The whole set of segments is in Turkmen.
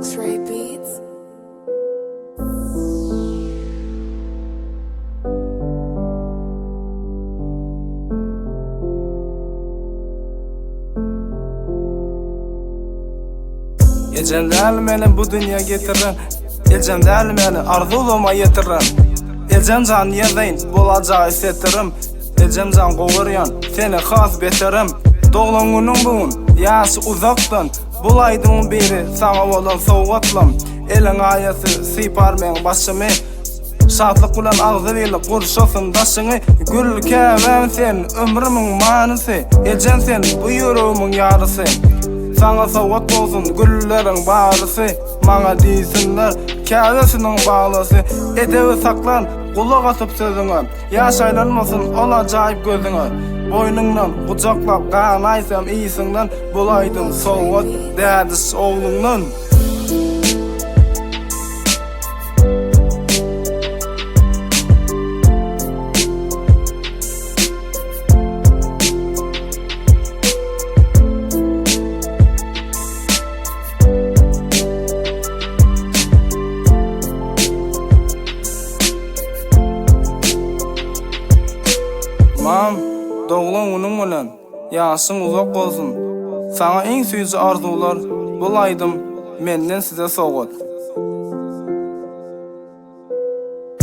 X-Ray Beats. Ejem däl meni bu dünýä getiren Ejem däl meni arzuwlama ýetiren Ejem jan ýezeýin bol ajaýyp setirim Ejem jan gowurýan seni has beterim Doglan günüň bu gün ýaşy uzakdan Bul aýdymyň biri saňa bolan sowgatlam Eliň aýasy sypar meň başymy Şatlyk bilen agzybirlik gurşasyn daşyňy Gül käbäm sen ömrümiň manysy Ejem sen bu ýüregimiň ýarysy Saňa sowgat bolsun gülleriň barysy Maňa diýsinler käbesiniň balasy Edebi saklan gulak asyp sözüňe Ýaş aýlanmasyn ol ajaýyp gözüňe Boýnuňdan gujaklap ganaýsam ysyňdan Bolaýdym sowgat dädiş ogluňdan. Mam, doglan günüň bilen, ýaşyň uzak bolsun. Saňa iň süýji arzuwlar, bul aýdym menden size sowgat.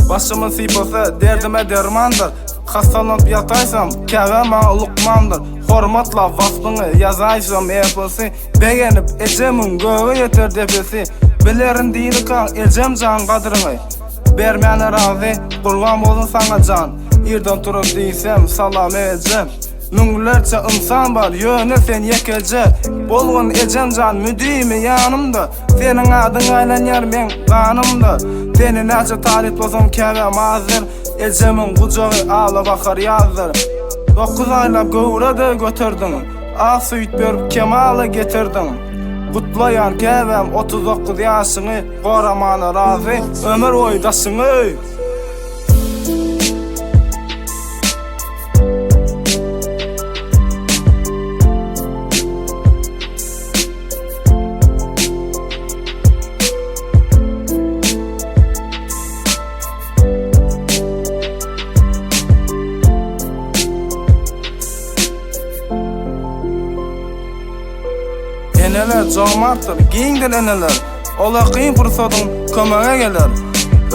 Başymy sypasa, derdime dermandyr. Hassalanyp ýataýsam, käbä maňa lukmandyr. Hormatlap waspyňy, ýazaýsam eposy. Begenip, ejemiň göge ýeter depesi. Bilerin dirikäň, ejem jan gadryňy. Bermäne razy, gurban bolsun saňa jan. Irden turup diýsem, salam eje. Müňlerçe ynsan bar, ýöne sen ýekeje. Bolgun ejem jan müdimi ýanymda. Seniň adyň aýlanýar meň ganymda. Seni näçe taryplasam käbäm azdyr. Ejemiň gujagy alabahar ýazdyr. Dokuz aýlap göwrede göterdiň. Ak süýt berip kemala getirdiň. Gutlaýan käbäm 39 ýaşyňy goramana razy ömür boýy daşyňy. Eneler jomartdyr, giňdir eneler. Olar kyn pursadyň kömege geler.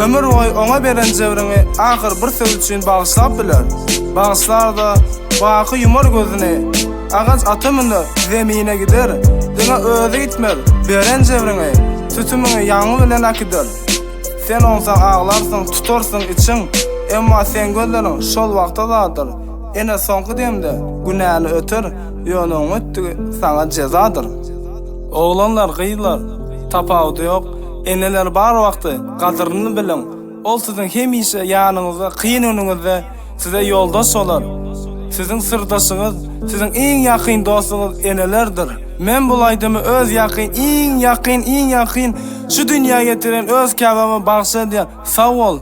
Ömür boýy oňa beren jebriňi ahyr bir söz üçin bagyşlap biler. Bagyşlar-da, baky ýumar gözüni. Agaç ata müner, zemine gider. Diňe özi gitmez, beren jebriňi, sütümiňi ýaňy bilen äkider. Sen onsaň aglarsyň, tutarsyň içiň, emma seň gözleriň şol wagta zadyr. Ene soňky demde günäni öter, ýöne oň ötdügi saňa jezadyr. Oglanlar, gyzlar, tapawudy ýok, eneler bar wagty gadyryny biliň, ol siziň hemişe ýanyňyzda kyn günüňizde size ýoldaş bolar. Siziň syrdaşyňyz, siziň iň ýakyn dostuňyz enelerdir. Men bul aýdymy öz ýakyn, iň ýakyn, iň ýakyn şu dünýä getiren öz käbäme bagyş edýän. Sag bol!